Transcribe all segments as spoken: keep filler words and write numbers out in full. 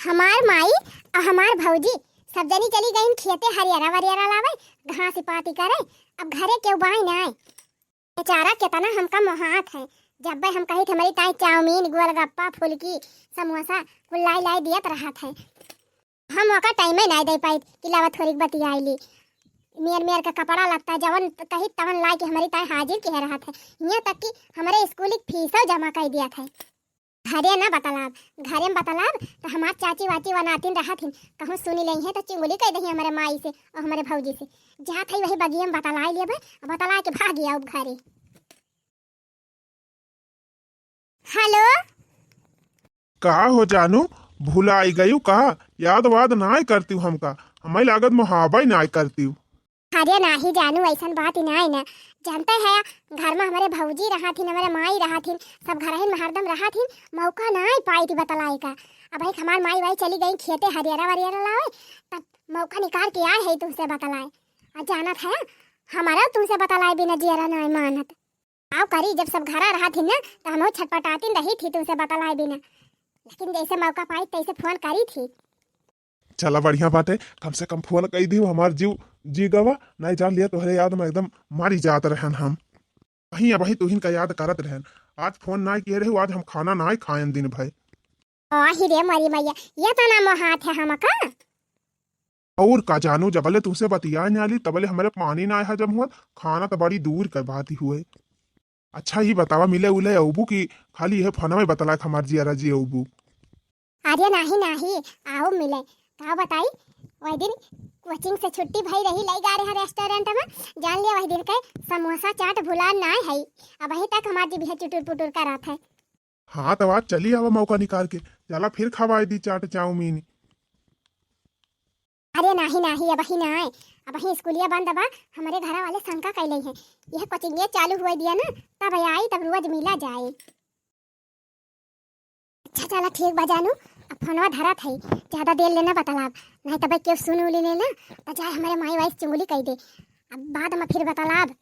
हमार माई अउ हमार भौजी सब जनी चली गईन खेते हरियरा वरियरा लावे, घास पाती करे। अब घरे केहू बाई नाय। बेचारा केतना हमका मोहात है, जब्बे हम कहित हमरी ताई चाउमीन, गोलगप्पा, फुलकी, समोसा कुल लाई लाई दियत रहत है। हम ओका टाइमे नाय दे पाइत कि लावा थोरिक बतियाई ली। मेर मेर के कपड़ा लत्ता जवन कहित तवन लाई के हमरी ताई हाजिर किहे रहत है। हियाँ तक कि हमरे स्कूल की फीसो जमा कई दियत है। घरे ना बतलाब, घरे में बतलाब त हमार चाची वाची वनातिन रहत हिन, कहूँ सुनी लेइहें त चुंगली कई दही हमरे माई से अउ हमरे भौजी से। जात हई वही बगिया में बतलाए लेबे, अउ बतलाए के भाग आउब घरे। हेलो। का हो जानू, भुलाई गयू का? याद वाद नाय करतीव हमका, हमें लागत मोहाबा ही नाय करतीव। अरे नाही जानू, ऐसन बात ही नाही ना। जानते है, घर में हमरे भौजी रहत हिन, हमरे माई रहत हिन, सब घरहिन में हरदम रहत हिन, मौका नाही पाई थी बतलाए का। अब एक हमार माई वाई चली गई खेते हरियरा वरियरा लावे, तब मौका निकाल के आए है तुमसे बतलाए। आ जानत है, हमारा तुमसे बतलाए बिना जियरा नाही मानत। आव करी, जब सब घरा रहत हिन ना, त हमहू छटपटातिन रही थी तुमसे बतलाए बिना, लेकिन जैसे मौका पाई तैसे फोन करी थी। चला बढ़िया बाटे, कम से कम फोन कई दियो, हमार जीव जी गवा, नाई जान लिया तोहरे याद में एकदम मारी जात रहन हम। वहीं अबही तुहिन का याद करत रहन, आज फोन नाई किए रहू, आज हम खाना नाई खायन दिन भर। आही रे मोरी मैया, ये तना मोहात है हमका। और का जानू, जबले तुमसे बतियाए ना ली, तबले हमरे पानी ना हजम हुआ, खाना तो बड़ी दूर कर बात ही हुए। अच्छा, ही बतावा, मिले उले अउबू कि खाली यह फोन में बतला के हमार जियरा जी अउबू? अरे नाही, नाही, आओ मिले। का बताई, वही दिन कोचिंग से छुट्टी भई रही, लई गा रहे हैं रेस्टोरेंट में, जान लिया वही दिन के समोसा चाट भुला ना है। अबही तक हमार जीभिया चुटुर पुटुर करत है। हाँ, तो आज चली आवा मौका निकाल के, चला फिर खवाए दी चाट चाउमीन। अरे नाही, नाही, अबही ना आए, अबही स्कूलिया बंद बा, हमरे घरा वाले शंका कैले हैं। यह कोचिंगिया चालू हुए दिया ना, तब आई, तब रोज मिला जाए। अच्छा, चला ठीक बा जानू, अब फोनवा धरत है, ज्यादा देर लेना बतलाब, नहीं तब केहू सुन उली ले ना, तो जाए हमारे माई वाई से चुंगली कई दे, अब बाद में फिर बतलाब।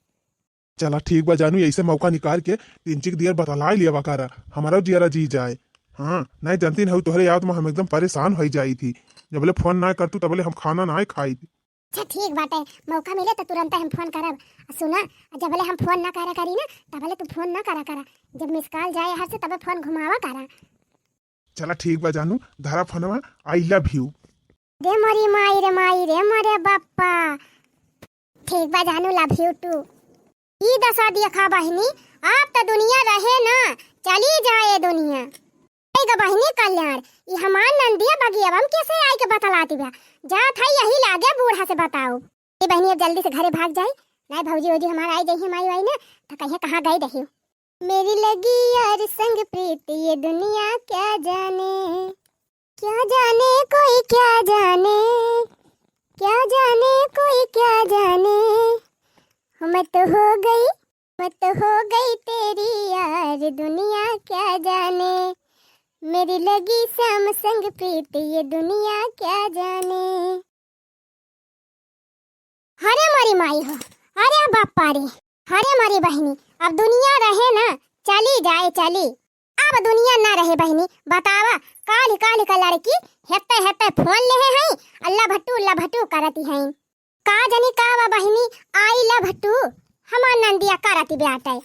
चला ठीक बा जानू, ऐसे मौका निकाल के तिनचिक दियर बतलाए लिया बकारा, हमारा जियरा जी जाए। हाँ, नहीं जानती नहीं, तोहरे याद में हम एकदम परेशान हो जाई थी। जबले फोन ना करतू, तबले हम खाना ना खाई थी। अच्छा ठीक बाटे, मौका मिले तो तुरंत हम फोन करब। आ सुना, जबले हम फोन ना करा करी ना, तबले तू फोन ना करा करा। जब मिस कॉल जाए हर से, तबे फोन घुमावा करा। चला ठीक बा जानू, धरा फोनवा, I love you। रे मोरी माई रे माई रे मोरे बाप्पा। ठीक बा जानू, love you too। ई दशा देखा बहिनी, अब त दुनिया रहे ना, चली जाए दुनिया। ए ग बहिनी कल्याण, ई हमार नंदिया बगिया बम कैसे आई के बतलाती बा? जात है यही लागे बूढ़ा से बताओ। ए बहिनी अब जल्दी से घरे भाग जाई, नाई भौजी वौजी हमार आई जइहे माई वाई ना, त कहिए कहाँ गई रही। मेरी लगी यार संग प्रीत ये दुनिया क्या जाने, क्या जाने कोई क्या जाने, क्या जाने कोई क्या जाने। मैं तो हो गई, मैं तो हो गई तेरी यार दुनिया क्या जाने। मेरी लगी श्याम संग प्रीत ये दुनिया क्या जाने। हरे मोरी माई हो, अरे बापा रे, हरे मोरी बहिनी, अब दुनिया रहे ना, चली जाए चली। अब दुनिया ना रहे बहिनी, बतावा, काल्हि काल्हि का लड़की हेत्ते हेत्ते फोन लेहे हैं, अल्ला भट्टू अल्ला भट्टू करती हैं। का जनी का बा बहिनी, I love you too, हमार नंदिया करती बाटे।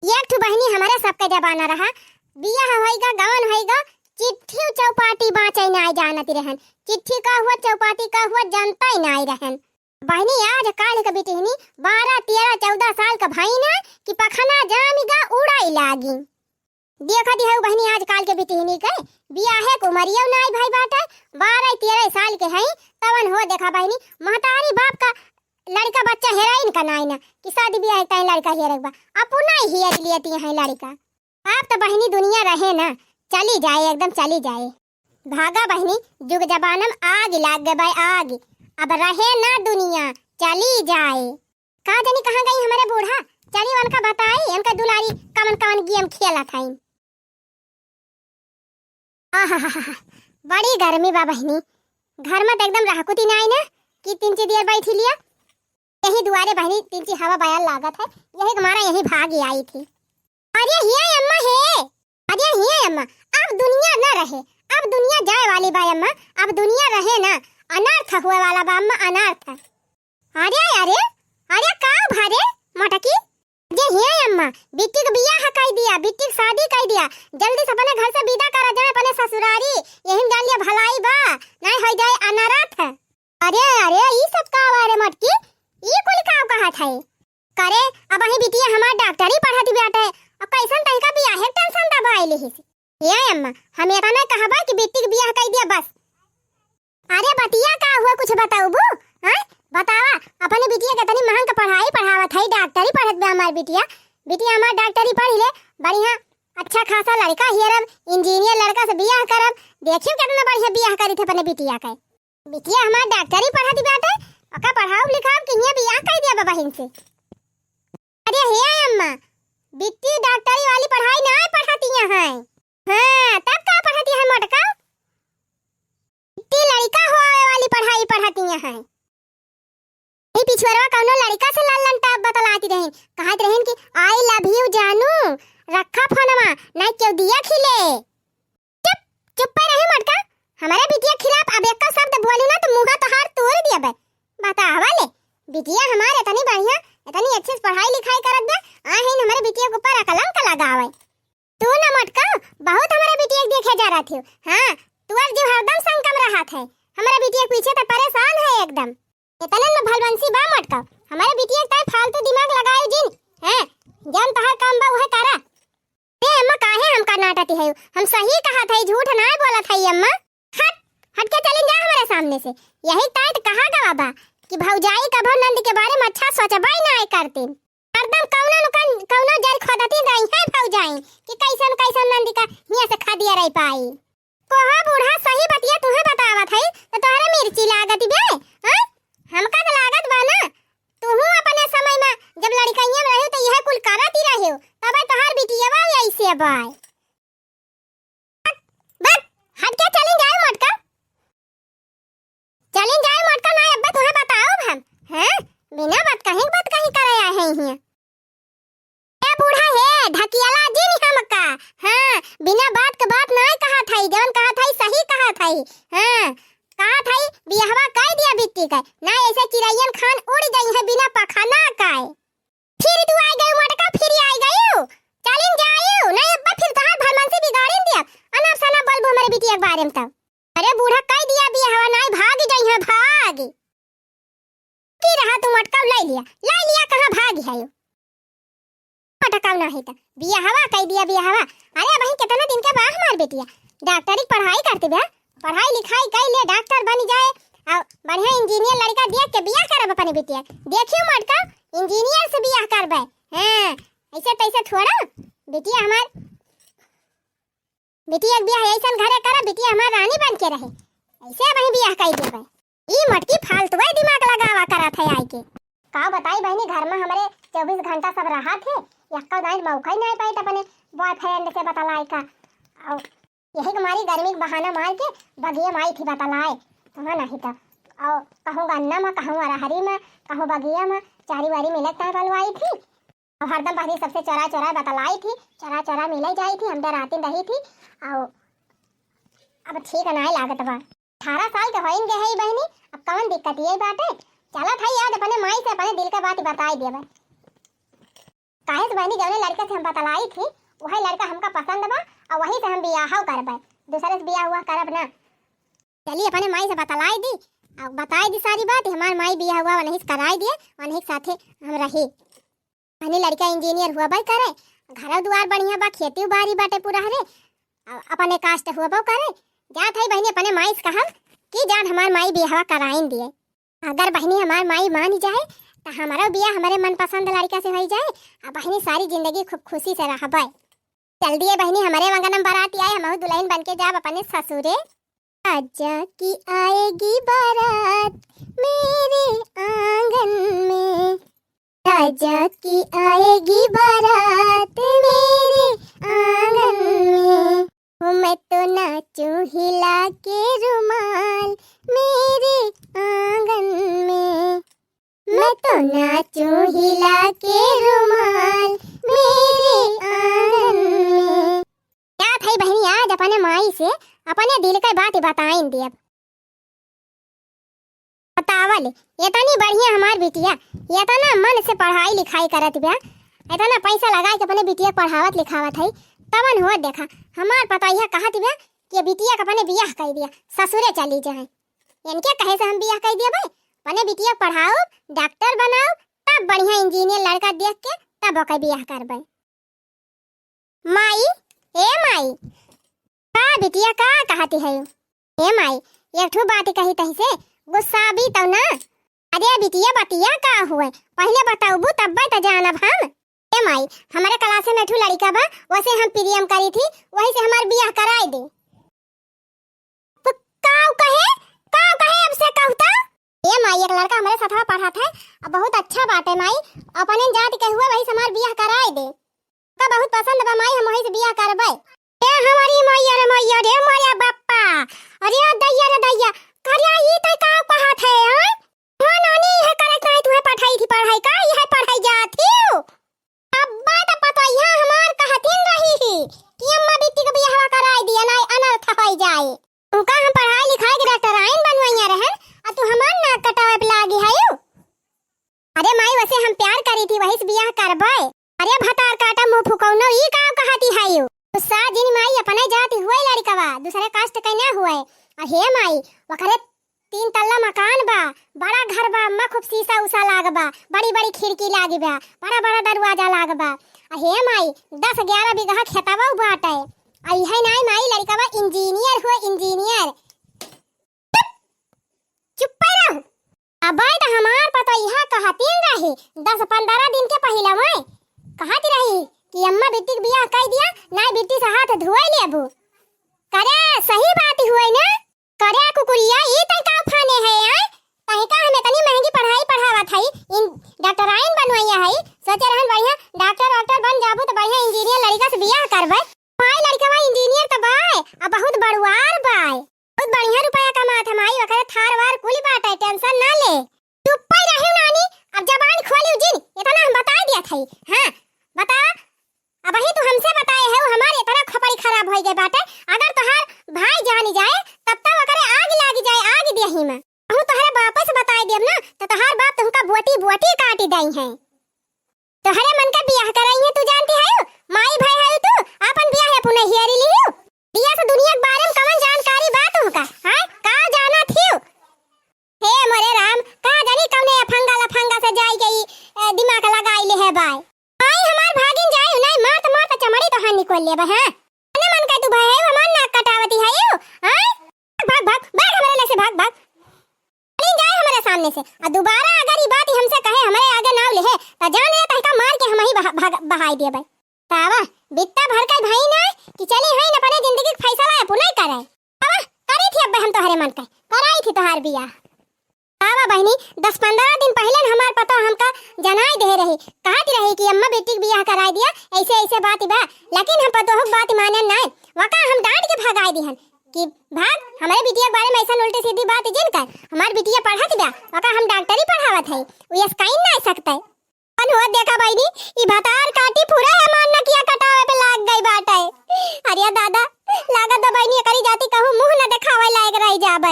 एक ठो बहिनी हमरे सबके जमाना रहा, बियाह होइगा, गवन होइगा, चिट्ठी चौपाटी बाँचे नाय जानती रहन। चिट्ठी का हुआ, चौपाटी का हुआ, जानता ही नाय रहन। बहिनी, आज काल्हि के बिटिहनी बारह, तेरह, चौदह साल के भई ना कि पखना जामिगा उड़ाई लागी। देखा दिहउ बहिनी, आज काल के बिटिहनी के बियाहे के उमरियो नाय भई बाटे, बारह, तेरह साल के हई, तवन हो देखा बहिनी, महतारी बाप का लड़का बच्चा हेराइन का नाई ना कि शादी बियाह के ताई लड़का हेरे के बा, अपना ही हेर लियती हैं लड़का। अब तो बहिनी दुनिया रहे ना, चली जाए, एकदम चली जाए। भागा बहिनी, जुग जमाना में आग लाग गए बा, आग। अब रहे ना दुनिया, चली जाए। का जानी कहाँ गई हमारे बूढ़ा, चली उनका बताई, उनका दुलारी कवन कवन गेम खेलत हईन। आहाहाहा, बड़ी गर्मी बा बहिनी, घर में तो एकदम रहकुती नाई ना कि तीन चार देर बैठी लिया। यही दुआरे बहिनी तीन चार हवा बयार लागत है, यही के मारा यही भाग आई थी। अरे हिया अम्मा हे, अरे हिया अम्मा, अब दुनिया ना रहे, अब दुनिया जाए वाली बा अम्मा, अब दुनिया रहे ना, अनर्थ हुए वाला बा अम्मा, अनर्थ। अरे, अरे, अरे, का भा रे मोटकी? जे हियाँ अम्मा, बिट्टी के बियाह कई दिया, बिट्टी के शादी कई दिया, जल्दी से अपने घर से विदा करा जाए अपने ससुरारी, यही में जान लिया भलाई बा, नहीं हो जाए अनर्थ। अरे, अरे, ई सब का बा रे मोटकी? ई कुल का कहत है? करे, अबहीं बिटिया हमार डॉक्टरी पढ़त बाटे, अब कैसन तनिका बियाहे के tension दबाई लिहिस। ए अम्मा, हम एतना कहबा कि बिट्टी के बियाह कई दिया बस। अरे बतिया का हुआ, कुछ बताउबू? हैं? बतावा, अपने बिटिया के इतनी महंग के पढ़ाई पढ़ावत है, डॉक्टरी पढ़त बा हमार बिटिया। बिटिया हमार डॉक्टरी पढ़ ले, बढ़िया अच्छा खासा लड़का हेरब, इंजीनियर लड़का से बियाह करब। देखियो कितना बढ़िया बियाह करी थे अपने बिटिया के। बिटिया हमार डॉक्टरी पढ़त बाटे, ओका पढ़ाउब लिखाउब कि हियाँ बियाह कई दिया बहिन से। अरे हे अम्मा, बिट्टी डॉक्टरी वाली पढ़ाई ना पढ़तिया हैं। हाँ, तब का पढ़तिया हैं मोटका? बिट्टी लड़का होवे वाली पढ़ाई पढ़तिया हैं। ई पिछुअरवा कौनो लड़का से लल्लन टाप बतलाती रहिन, कहत रहिन कि I love you जानू, रखा फोनवा, नहीं केहू दिया खिले। चुप, चुप्पे रही मोटका। हमरे बिटिया के खिलाफ अब एक्को शब्द बोलू ना तो मुँह तोहार तोड़ दियबे। बतावा ले, बिटिया हमार इतनी बढ़िया, इतनी अच्छे से पढ़ाई लिखाई करत बा, आहिन हमरे बिटिया के ऊपर कलंक लगावे। तू ना मोटका, बहुत हमरे बिटिया के देखे जा रहा थी। हाँ, तोर जीव हरदम संकम रहत है, हमरे बिटिया के पीछे तो परेशान है एकदम। इतने में भलबंसी बा मोटका, हमरे बिटिया के ताई फालतू दिमाग लगाए जिन, हैं, जौन तोहार काम बा उहे करा। ए अम्मा, काहे हमका डांटत हई? हम सही कहत हई, झूठ नाय बोलत हई अम्मा। हट, हट के चलिन जा हमरे सामने से। यही ताईं त कहा गवा बा कि भौजाई कभो नंद के बारे में अच्छा सोचबे नाय करतीन। हरदम कौनो न कौन-, कौनो जर खोदती रही है भौजाई कि कैसन कैसन नंद का हियां से खदिया रह पाई। कोहो बूढ़ा, सही बतिया तुहे बतावत हई, त तोहरे मिर्ची लागत बे, हैं? हमका त लागत बा ना, तुहू अपने समय में जब लड़कइया में रहियो त इहे कुल करत ही रहियो, तबे तोहार बिटियवा ऐसे बाय। बक, हट के चलिन जाए मोटका। चलिन जाए मोटका, ना अब्बे तुहे बताओ हम, हैं? बिना बात कहीं, बात कहीं करे आए हैं हियां। ए बूढ़ा हे, ढकियाला जिन हमका। हाँ, बिना बात के बात नाय कहत हई, जवन कहत हई सही कहत हई। हाँ, कहत हई बियहवा कई दिया बिट्टी के, ना ऐसे चिड़ैयन खान उड़ गई है बिना पखना के। फिर तू आ गई मोटका, फिर आ गई। चलिन जायू, ना अब्बा फिर तोहार भलमनसी बिगाड़िन दिया। अनाप शनाप बोलबू हमरे बिटिया के बारे में तब। अरे बूढ़ा कई दिया बियहवा, नाय भाग गई है, भाग। की रहा तू मटकाऊ लाई लिया, लाई लिया, कहाँ भागी है यो? मटकाऊ ना है त बियाहवा कई दिया बियाहवा। अरे अबहीं कितना दिन के बा हमार बेटिया, डॉक्टरी के पढ़ाई करती बा, पढ़ाई लिखाई कई ले डॉक्टर बन जाए और बढ़िया इंजीनियर लड़का देख के बियाह करब अपने बेटिया। देखियो मटकाऊ इंजीनियर से बियाह करबे। हाँ, ऐसे तैसे थोड़ा बेटिया हमार बिटिया के बियाह ऐसन घरे करा, बिटिया हमार रानी बन के रहे। ऐसे वही बियाह कई देबे। ई मटकी फालतू है दिमाग लगावा करत है आई के। का बताई बहनी, घर में हमरे चउबीस घंटा सब रहत है, एक्को नाइट मौका ही नाय पाइत अपने बॉयफ्रेंड से बतलाए का। और यही के मारी गर्मी के बहाना मार के बगिया में आई थी बतलाए, वहाँ नहीं तो। और कहूँ गन्ना में, कहूँ अरहरी में, कहूँ बगिया में, चारी वारी मिलत नाय बलवाई थी। अब हरदम बहरी सबसे चोरा चोरा बतलाई थी, चोरा चोरा मिले जाई थी, हम डरातिन रही थी। और अब ठीक नाय लागत बा। अठारह साल के होइन गए है बहनी, अब कौन दिक्कत ये बाटे? चलत है आज अपने माई से अपने दिल के बात बताई देबे। काहे से बहनी, जौने लड़के से हम बतलाई थी, वही लड़का हमका पसंद बा और वही से हम बियाह करबे, दूसरे से बियाह हुआ करब ना। चली अपने माई से बतलाई दी और बताई दी सारी बात, हमार माई बियाह हुआ वनही से कराई दिए, वनही के साथे हम रही। अने लड़का इंजीनियर हुआ बाई करे, घर दुआर बढ़िया बा, खेती बाड़ी बाटे पूरा हरे, अ-, अपने कास्ट हुआ बाऊ करे। जात है बहनी अपने माई से कहब कि जान हमार माई बियाहवा कराइन दिए। अगर बहनी हमार माई मान जाए तो हमारा बियाह हमारे मनपसंद लड़का से हो जाए, आ बहनी सारी जिंदगी खूब खुशी से रहबे। जल्दी ये बहनी हमारे अंगन में बारात आए, हमहू दुल्हन बन के जाब अपने ससुरे। राजा की आएगी बारात मेरे आंगन में, राजा की आएगी बारात मेरे आंगन में, ओ मैं तो नाचूं हिला के रुमाल मेरे आंगन में, मैं तो नाचूं हिला के रुमाल मेरे आंगन में। जात है बहनी आज अपने माई से अपने दिल के बात बताइन देब। बतावल, इतनी बढ़िया हमार बिटिया, इतना मन से पढ़ाई लिखाई करत बा, इतना पैसा लगाइ के अपने बिटिया के पढ़ावत लिखावत है, तवन होत देखा, हमार पतोहिया कहत बा कि बिटिया के अपने बियाह कइ दिया, ससुरे चली जाए। इनके कहे से हम बियाह कइ दिया भाई, अपने बिटिया के पढ़ाउब, डॉक्टर बनाउब, तब बढ़िया इंजीनियर लड़का देख के तब ओके बियाह करबे। माई, ए माई, का बिटिया का कहती है? ए माई, एक ठो बात कही तही से गुस्सा भी तो ना। अरे बिटिया, बतिया का हुए, पहिले बतउबू तब्बे त जानब हम। ए माई, हमरे क्लासे में एक ठो लड़िका बा, वसे हम प्रेम करी थी, वही से हमार बियाह कराइ दे। तो काउ कहे, काउ कहे अब से कहू तो? ए माई, एक लड़का हमरे साथवा पढ़त है, अब बहुत अच्छा बाटे माई, अपने जाति के हुए वही से हमार बियाह कराइ दे। का बहुत पसंद बा माई, हम वही से बियाह करबै। ए हमारी मैया रे मैया रे, मोरे बाप्पा, अरे दैया रे दैया, करिया ई तै का कहत है, हाँ? हाँ नानी, इहे करत नाहीं तुहे पठाई थी पढ़ाई का, इहे पढ़ाई जात ही। अब्बा त पतोहिया हमार कहतिन रही ही कि अम्मा बिट्टी के बियाहवा कराई दिया, नाहीं अनर्थ होइ जाए। उनका हम पढ़ाई लिखाई के डॉक्टराइन बनवइया रहन, आ तू हमार नाक कटावे पे लागी है यू। अरे माई, वसे हम प्यार करी थी, वही से बियाह करबै। अरे भतार काटा मुंह फुकौनो, ई का कहती है यू? गुस्सा जिन माई, अपने जाति हुए लड़िकवा, दूसरे कास्ट के ना हुए। अरे माई, वकरे तीन तल्ला मकान बा, बड़ा घर बा, अम्मा खूब शीशा उसा लाग बा, बड़ी बड़ी खिड़की लागी बा, बड़ा बड़ा दरवाजा लाग बा। आ हे माई, दस ग्यारह बीघा खेतवा बाटे। आ इहे नाई माई, लड़िकवा इंजीनियर हुए, इंजीनियर। चुप, चुप्पे रह। अबे त हमार पतोहिया कहतिन रही, दस पन्द्रह दिन के पहिले में कहत रही कि अम्मा बिट्टी के बियाह कई दिया, नाई बिट्टी से हाथ धोए लेबू। करे सही बात हुए ना? करे कुकुरिया, ई तै का फाने है, आय? तहिका हम इतनी महंगी पढ़ाई पढ़ावत हई, इन डॉक्टराइन बनवइया हई, सोचे रहन बढ़िया डॉक्टर वॉक्टर बन जाबू त बढ़िया इंजीनियर लड़िका से बियाह करबै। माई लड़िकवा इंजीनियर त बाय, आ बहुत बड़ुआर बाय, बहुत बढ़िया रुपया कमात है माई, ओकरे थार वार कुल बाटे, टेंशन ना ले। चुप्पे रहियो नानी, अब जबान खोलियो जिन, इतना हम बताइ दिया थई। हाँ, बतावा, अबही तू हमसे बताए है, हमार इतना खोपड़ी खराब होइ गए बाटे। अगर तोहार भाई जानी जाए, तब तो ओकरे आग लागी जाए, आग देही में। कहूँ तोहरे बाप से बताए देब ना, तो तोहार बाप तुमका बोटी बोटी काटी दई है। तोहरे मन का बियाह कराई है, तू जानती है, माई भाई है तू, आपन बियाह अपने हियरी लियो। बियाह से दुनिया के बारे में कवन जानकारी बा तुमका, हाँ? का जाना थी? हे मोरे राम, का जानी कवने अफंगा लफंगा से जाई के ई, ए, दिमाग लगाई ले है बाय। आई हमार भागिन जाई, नाई मारत मारत चमड़ी तोहार निकोल लेबे, हाँ? मने मन का तू भाई है, हमार नाक कटावती है यू, हाँ? भाग, भाग, भाग हमरे ले से, भाग, भाग। चली जाए हमरे सामने से। आ दोबारा अगर ई बात हमसे कहे, हमरे आगे नाव लेहे, त जान ले तहिका मार के हमही बहा-, भाग-, बहाई देबे। तावा, बित्ता भर के भाई ना कि चली हईन अपने जिंदगी के फैसला अपने करे। तावा, करी थी अब्बे हम तोहरे मन के, कराई थी तोहार बियाह। तावा बहिनी, दस पन्द्रह दिन पहिले न हमार पतोह हमका जनाई दे रही, कहत रही कि अम्मा बिट्टी के बियाह कराई दिया, ऐसे ऐसे बात बा, लेकिन हम पतोह के बात मानन नाय। वका हम डांट के भगाई दिहन कि भाग, हमरे बिटिया के बारे में ऐसा उल्टी सीधी बात जिन कर, हमार बिटिया पढ़त बा, वका हम डॉक्टरी पढ़ावत है, उ यस काइन ना सकते। अन हो देखा बहिनी, ई भतार काटी पूरा हमार नकिया कटावे पे लाग गई बाटे। अरे दादा, लागत बा बहिनी, एकरी जाति कहूँ मुँह न देखावे लायक रह जाबे।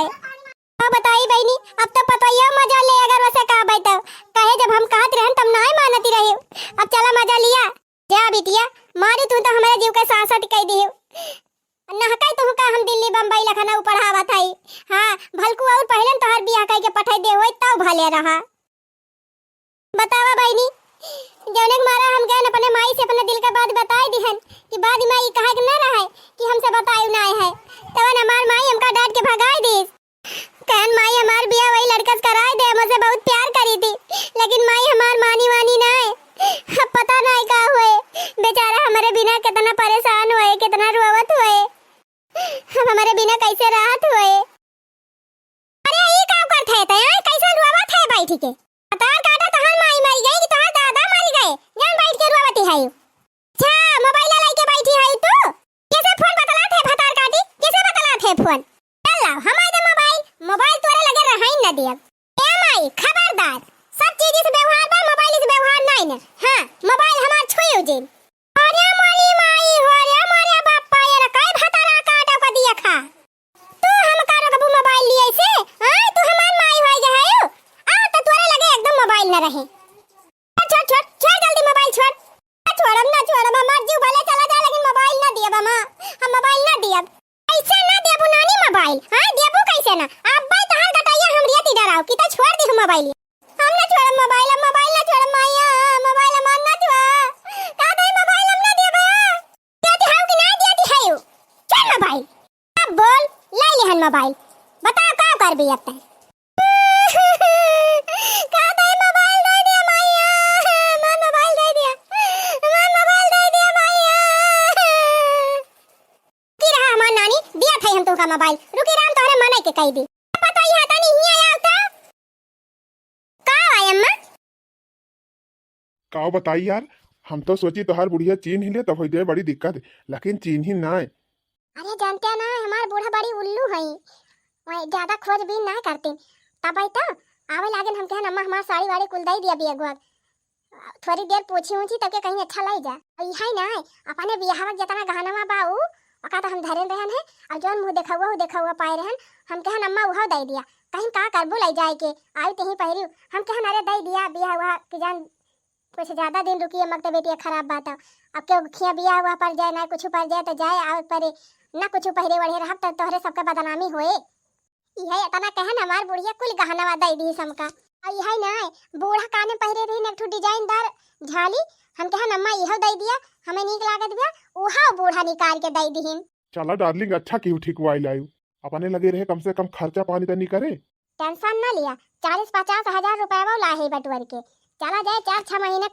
का बताई बहिनी, अब तो पतोहिया मजा ले, अगर वसे कहबे तो। कहे जब हम कहत रहन तब नाय मानती रही। अब चला मजा लिया। जा बिटिया, मारी तू तो हमारे जीव के सांसत कह दी। नहकाई तू का हम दिल्ली बम्बई लखनऊ पढ़ावत हई। हाँ, भलकू और पहले न तोहर बियाह कह के पठाई दे होई तब भले रहा। बतावा बहिनी, जौने के मारा हम गए अपने माई से अपने दिल का बात बताई दिहन कि बाद में ई कहे के न रहे कि हमसे बतायु ना है। तवन हमार माई हमका डांट के भगाई दीस। कहन माई हमार बियाह वही लड़का से कराई दे, मुझसे बहुत प्यार करी थी, लेकिन माई हमार मानी वानी ना है। अब पता ना है का हुए, बेचारा हमारे बिना कितना परेशान हुए, कितना रोवत हुए, अब हमारे बिना कैसे राहत हुए। अरे, ई का करत है तै? आय, कैसन रोवत है बैठ के? भतार काटा, तोहार माई मरी गई कि तोहार दादा मरी गए? जान बैठ के रोवती है। अच्छा, मोबाइल लाई के बैठी है तू? कैसे फोन बतलात है भतार काटी? कैसे बतलात है फोन? चल लाओ, हम आए दे मोबाइल। मोबाइल तोरे लगे रहाई न दियब। ए माई, खबरदार, सब चीज से व्यवहार बा, मोबाइल से व्यवहार नहीं ने। हाँ, मोबाइल हमार छुई जिन। अरे मोरी माई हो रे, मोरे बापा, ये रे, काई भतारा काटा को दिया खा। ते ना, अब भाई तहार कटैया हम रियती डराओ, कि तै छोड़ दिहु मोबाइल। हम ना छोड़ब मोबाइल, हम मोबाइल ना छोड़ब माइया, मोबाइल हमार ना छुआ। का तै मोबाइल हम ना देबे? देती हऊ कि ना देती हऊ? छोड़ मोबाइल। अब बोल, ले लिहन मोबाइल, बताओ का करबी अब तै? का तै मोबाइल दे दिया माइया, हमार मोबाइल दे दिया, हमार मोबाइल दे दिया माइया। रुकी रहा हमार नानी, दिया था हम तुमका मोबाइल। रुकी रहा, हम तोहरे मनई के कही दी। पता ही है तनी हिया आओ तो। का आय अम्मा? का बताई यार, हम तो सोची तोहार बुढ़िया चीन्हि ले तब होइ जाए बड़ी दिक्कत, लेकिन चीन्हि नाय। अरे जानते ना, हमार बूढ़ा बड़ी उल्लू है, वह ज्यादा खोजबीन ना करतीन। तब आई तो आवे लागेन, हम कहन अम्मा हमार साड़ी वाड़ी कुल दे दिया बिया गुआ। थोड़ी देर पूछी ऊँची तब के कहीं अच्छा लग जा। और यही ना, अपने बियाहवा के जितना गहनवा बा ऊ, ओका तो हम धरेन रहन है, और जौन मुँह देखौआ ऊ देखौआ पाए रहन, हम कहन अम्मा उहो दे दिया। कहीं का करबू ले जाए के, आई तही पहिरी, हम कहन अरे दे दिया बियाहवा की जान कुछ ज्यादा दिन रुकी, अम्मा के तबीयत खराब बा तो। अब केहू खिया बियाह हुआ पर जाए, ना कुछ पर जाए तो जाए आवे परे, ना कुछ पहिरे वढ़े रहब तो तोहरे सबके बदनामी होए। इहे इतना कहन हमार बुढ़िया कुल गहनवा दे दी हमका। और इहे ना, बूढ़ा काने पहिरे रही एक ठो डिजाइनदार झाली, हम कहन अम्मा इहो दे दिया, हमें नीक लागत बिया, उहो बूढ़ा निकाल के दे दिहिन। चला डार्लिंग, अच्छा किहू ठीक वाई लायू, अपने लगे रहे कम से कम खर्चा पानी तनी करे। टेंशन ना लिया, चालीस पचास हजार रुपया लाहे बटुअर के, चला जाए चार छह महीने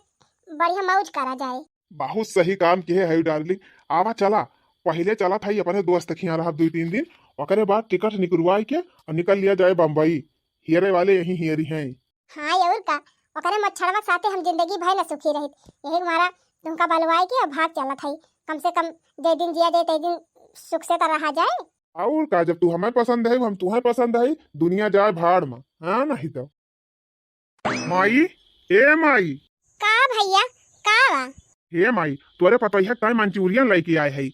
बढ़िया मौज करा जाए। बहुत सही काम किहे है डार्लिंग। आवा चला, पहिले चला था अपने दोस्त खिया रहा दुई तीन दिन, ओकरे बाद टिकट निकलवाई के और निकल लिया जाए बम्बई। हियरे वाले यहीं हियरी हैं। हाँ और का, ओकरे मच्छरवा के साथे हम जिंदगी भर न सुखी रहित। यही मारा तुमका बलवाई के और भाग चला था, कम से कम जे दिन जिया जाए ते दिन सुख से तो रहा जाए। और का, जब तू हमें पसंद है, हम तुहें पसंद है, दुनिया जाए भाड़ में, हाँ नहीं तो। माई, ए माई। का भैया, का बा? हे माई, तोरे पतोहिया ताई मंचूरियन लेके आए है,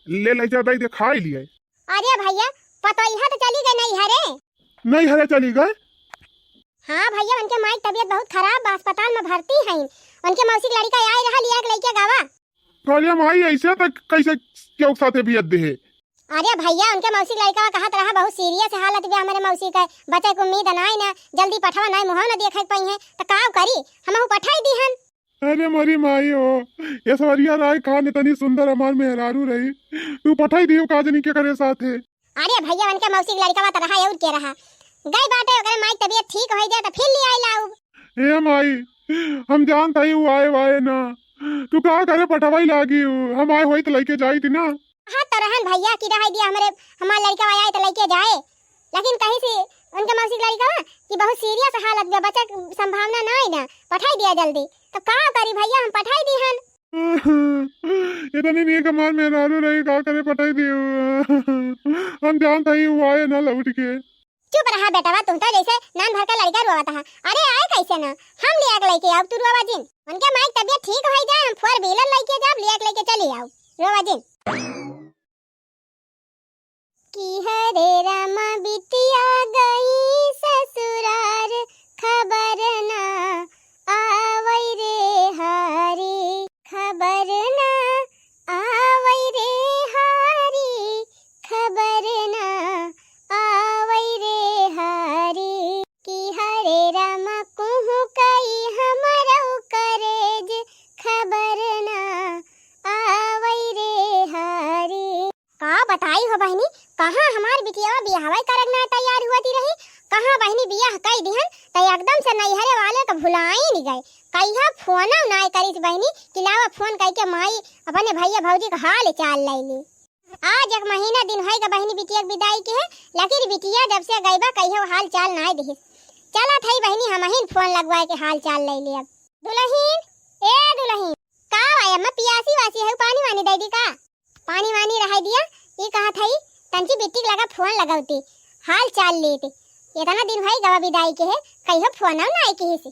ले ले जा, दे दे, खाई लिए। अरे भैया, पतोहिया तो चली गई नैहरे। नैहरे चली गए? हाँ भैया, उनके माई के तबीयत बहुत खराब बा, अस्पताल में भर्ती हैं। उनके मौसी के लड़का आए रहा, लिया के लेके गवा। कहलिए, "माई, ऐसे तक कैसे केहू के साथे बियत देहे?" अरे भैया, उनके मौसी के लड़का कहत रहा, "बहुत सीरियस हालत बा हमरे मौसी के, बचे के उम्मीद नाई ना, जल्दी पठवा नाई, मुँह ना देखे के पइहे, त का करी, हमहू पठाई दीहन।" अरे मोरी माई हो, ऐश्वर्या राय खान इतनी सुंदर हमार मेहरारू रही, तू पठाई दियो का जनी के करे साथे। अरे भैया, उनके मौसी के लड़का तो रहा और के रहा, गई बाटे, ओकरे माई के तबीयत ठीक हो जाए तो फिर ले आई लाऊ। ए माई, हम जानत हई उ आए वाए ना, तू का करे पठवाई लागी उ, हम आए होई त लइके जाई थी ना। हाँ तो रहन भैया की रहाई दिया हमरे, हमार लड़का आए त लइके जाए, लेकिन कहीं से उनके मौसी के लड़का कि बहुत सीरियस हालत बा, बचे के संभावना ना है ना, पठाई दिया जल्दी। तो का करी भैया, हम पठाई दी हन। इतनी नीक हमार मेहरारू रही, का करे पठाई दियो। हम जानत हई उ आए ना लौट के। चुप रहा बेटवा, तुम तो जैसे नान भर का लड़का रोवत हा। अरे आए कैसे ना, हम लिया के लेके आउब, तू रोवा जिन। उनके माई के तबीयत ठीक हो जाए, हम फोर व्हीलर लेके जाब, लिया के लेके चली आउब, रोवा जिन। कि हरे रामा बिटिया गई ससुरार, खबर ना आवै रे हरी, खबर ना आवै रे हरी, खबर ना आवै रे हरी। कि हरे रामा कुहुकै हमरौ करेज, खबर ना आवै रे हरी। का बताई हो बहिनी, कहाँ हमार बिटियावा बियाहवा करे ना तैयार हुआ दी रही, कहाँ बहिनी बियाह कई दिहन, त एकदम से नैहरे वाले का भुलाई नहीं गए। कहिया फोन ना करिस बहिनी कि लावा फोन करके माई अपने भैया भौजी का हाल चाल ले ली। आज एक महीना दिन होई गा बहिनी बिटिया के विदाई के है, लेकिन बिटिया जब से गई बा कहियो हाल चाल ना दिहिस। चला थई बहिनी हमहिन फोन लगवाए के हाल चाल ले ली अब। दुलहिन, ए दुलहिन, का भाई अम्मा पियासी वासी है, पानी वानी दे दी का? पानी वानी रहाई दिया, ई कहा थई, तंची बिट्टी के लगा फोन लगौती, हाल चाल लेती। इतना दिन भई गवा विदाई के है, कहियो फोन ना आई किहिस।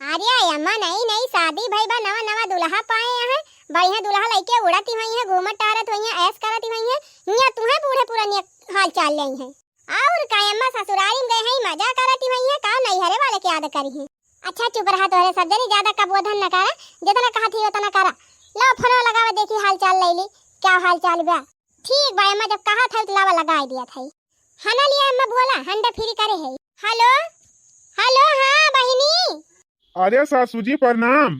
अरे अम्मा, नई नई शादी भई बा, नवा नवा दुल्हा पाए हैं, बढ़िया दुल्हा लइके उड़ती हुई हैं, घूमत टहरत हुई हैं, ऐश करती हुई हैं, हियाँ तुहें बूढ़े पुरानिया हाल चाल ले हैं। और का अम्मा, ससुरारी में गए हैं, मजा करती हुई हैं, का नैहरे वाले के याद करी हैं। अच्छा चुप रहा, तोहरे सब जनी ज्यादा कबोधन न करा, जितना कहा थी उतना करा। ला फोन लगावा, देखी हाल चाल ले ली, क्या हाल चाल बा। ठीक बा अम्मा, जब कहा था तो लावा लगाई दिया था। हना लिया अम्मा बोला, हंडा फिरी करे है। हेलो, हेलो, हाँ बहिनी। अरे सासू जी प्रणाम।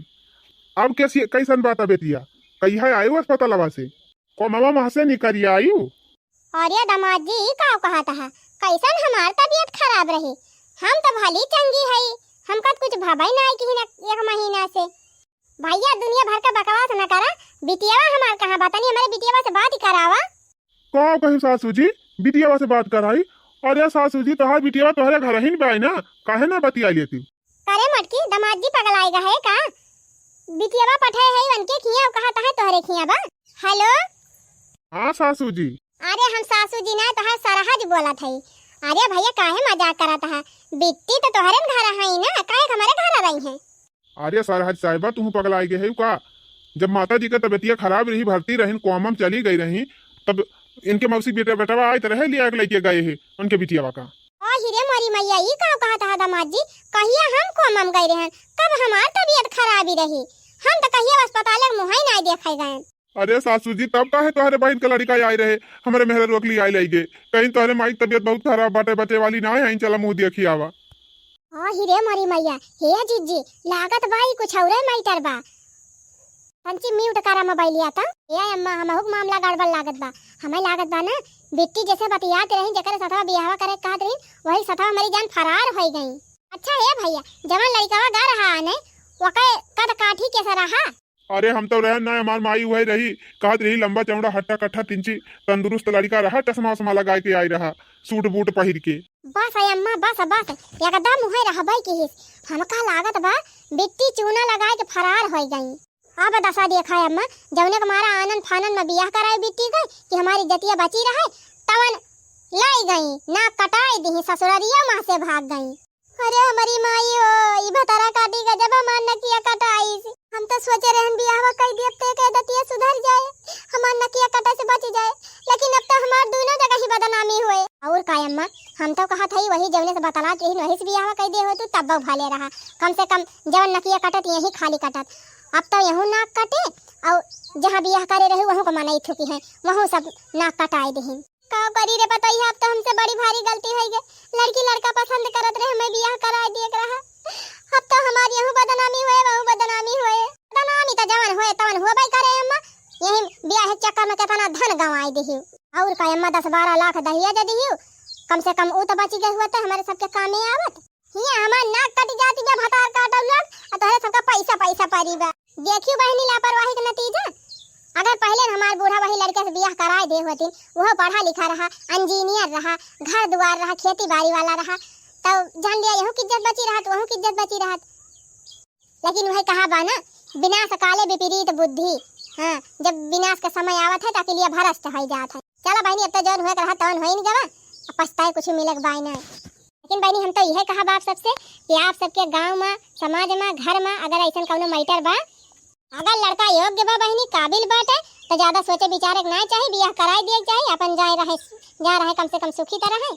अब कैसी, कैसन बात है बेटिया? कहिया आयु अस्पतालवा से? कोमवा मह से निकरिया आयु? अरे दामाद जी, ई का कहत है? कैसन हमार तबीयत खराब रही? हम तो भली चंगी हई, हमका तो कुछ भबई ना आई कि न एक महीना से। भैया दुनिया भर का बकवास न करा, बिटियावा हमार कहाँ बा? तनी हमारे बिटियावा से बात ही करावा। का कही सासू जी, बिटियावा से बात कराई? अरे सासू जी, तोहार बिटियावा तोहरे घर ही न बाई ना, काहे ना बतिया लेती? करे मटकी, दामाद जी पगलाए गा है का? बिटियावा पठे है उनके खिया, कहा तहे तोहरे खिया बा। हेलो। हाँ सासू जी। अरे हम सासू जी ना, तोहार सरहज बोलत है। अरे भैया काहे मजाक करत है? बिट्टी तो तोहरे न घर है ना, काहे के हमारे घर रही है? अरे सरहज साहिबा, तुहू पगलाए गए है का? जब माता जी का तबीयतिया खराब रही, भर्ती रहिन, कोमा में चली गई रही, तब इनके मौसी बेटा, बेटवा आए तो रहे, लिया के लेके गए है उनके बिटियावा का। ओ हिरे मोरी मैया, ई का कहत है दामाद जी? कहिया हम कोमा में गए रहन? कब हमार तबीयत खराबी रही? हम तो कहिया अस्पताल के मुँह ही नहीं देखे गए। अरे सासू जी, तब काहे तोहरे बहिन के लड़िका आए रहे, हमरे मेहररुआ के लिए आए लइगे। कहीं तोहरे माई के तबीयत बहुत खराब बाटे, बचे वाली ना है, चला मुँह देखी आवा। ओ हिरे मोरी मैया, हे जिज्जी, लागत बा ई कुछ औरे मैटर बा। तंची म्यूट करा मोबाइलिया त। ए अम्मा, हमहू के मामला गड़बड़ लागत बा। हमें लागत बा ना, बिट्टी जैसे बतियात रही, जेकरे सथवा बियाहवा करे कहत रही, वही सथवा हमारी जान फरार होई गई। अच्छा हे भैया, जवन लड़िकवा गा रहा आने, वके कद काठी कैसे रहा? अरे हम तो रहन ना, हमार माई उहै रही, कहत रही लंबा चौड़ा हट्टा कट्ठा तिंची तंदुरुस्त लड़िका रहा, चश्मा उश्मा लगाए के आई रहा, सूट बूट पहिर के। बस है अम्मा, बस, बस, एकदम उहै रहबै किहिस। हमका लागत बा बिट्टी चूना लगाए के फरार होई गई। अब दशा देखा है अम्मा, जौने के मारा आनन फानन में बियाह कराए बिट्टी गई कि हमारी इज्जतिया बची रहे, तवन लाई गई, नाक कटाए दिही, ससुररिया माँ से भाग गई। अरे हमारी माई हो, ई भतारा काटी गजब हमार नकिया कटाइस। हम तो सोचे रहन बियाहवा कई दियब ते के दतिया सुधर जाए, हमार नकिया कटे से बच जाए, लेकिन अब तो हमार दोनों जगह ही बदनामी हुए। और का अम्मा, हम तो कहत हई वही जौने से बतलात रही वही से बियाहवा कई दे हो तू तब भले रहा, कम से कम जवन नकिया कटत यही खाली कटत। अब तो यहू नाक कटे और जहाँ बियाह करे रहे वहू को मनई थुकी है, वहू सब नाक कटाए दिही। का करी रे पतोहिया, अब तो हमसे बड़ी भारी गलती होइ गई। लड़की लड़का पसंद करत रहे, हमें बियाह कराए दिए के रहा। अब तो हमार यहू बदनामी हुए, वहू बदनामी हुए। बदनामी तो जवन हुए तवन हुए भाई करे अम्मा, यही बियाह के चक्कर में कितना धन गंवाई दिही। और का अम्मा, दस बारह लाख दहिया दे दिही, कम से कम ऊ तो बची गई हुआ तो हमारे सबके कामे आवत। हियाँ हमार नाक कट जाती बे भतार काटल लोग, आ तोहरे सबका पैसा पैसा परी बा। देखियो बहिनी लापरवाही के नतीजा। अगर पहले हमार बूढ़ा वही लड़के से बियाह कराए दे होतिन, वो पढ़ा लिखा रहा, इंजीनियर रहा, घर दुआर रहा, खेती बाड़ी वाला रहा, तो जान लिया यहू की इज्जत बची रहत, वहू की इज्जत बची रहत। लेकिन वही कहा बा ना, विनाश काले विपरीत बुद्धि। हाँ, जब विनाश का समय आवत है तो अकेलिया भ्रष्ट हो जात है। चला बहिनी, अब तो जौन हुए के रहा तौन होइन गवा, अब पछताए कुछ मिले के बाय ना। लेकिन बहिनी, हम तो यह कहब आप सबसे कि आप सबके गाँव में, समाज में, घर में अगर ऐसन कौनो मैटर बा, अगर लड़का योग्य बा बहिनी, काबिल बाटे, तो ज्यादा सोचे विचारे के ना चाही, बियाह कराए दिए के चाही, अपन जाए रहे, जा रहे, कम से कम सुखी तो रहे।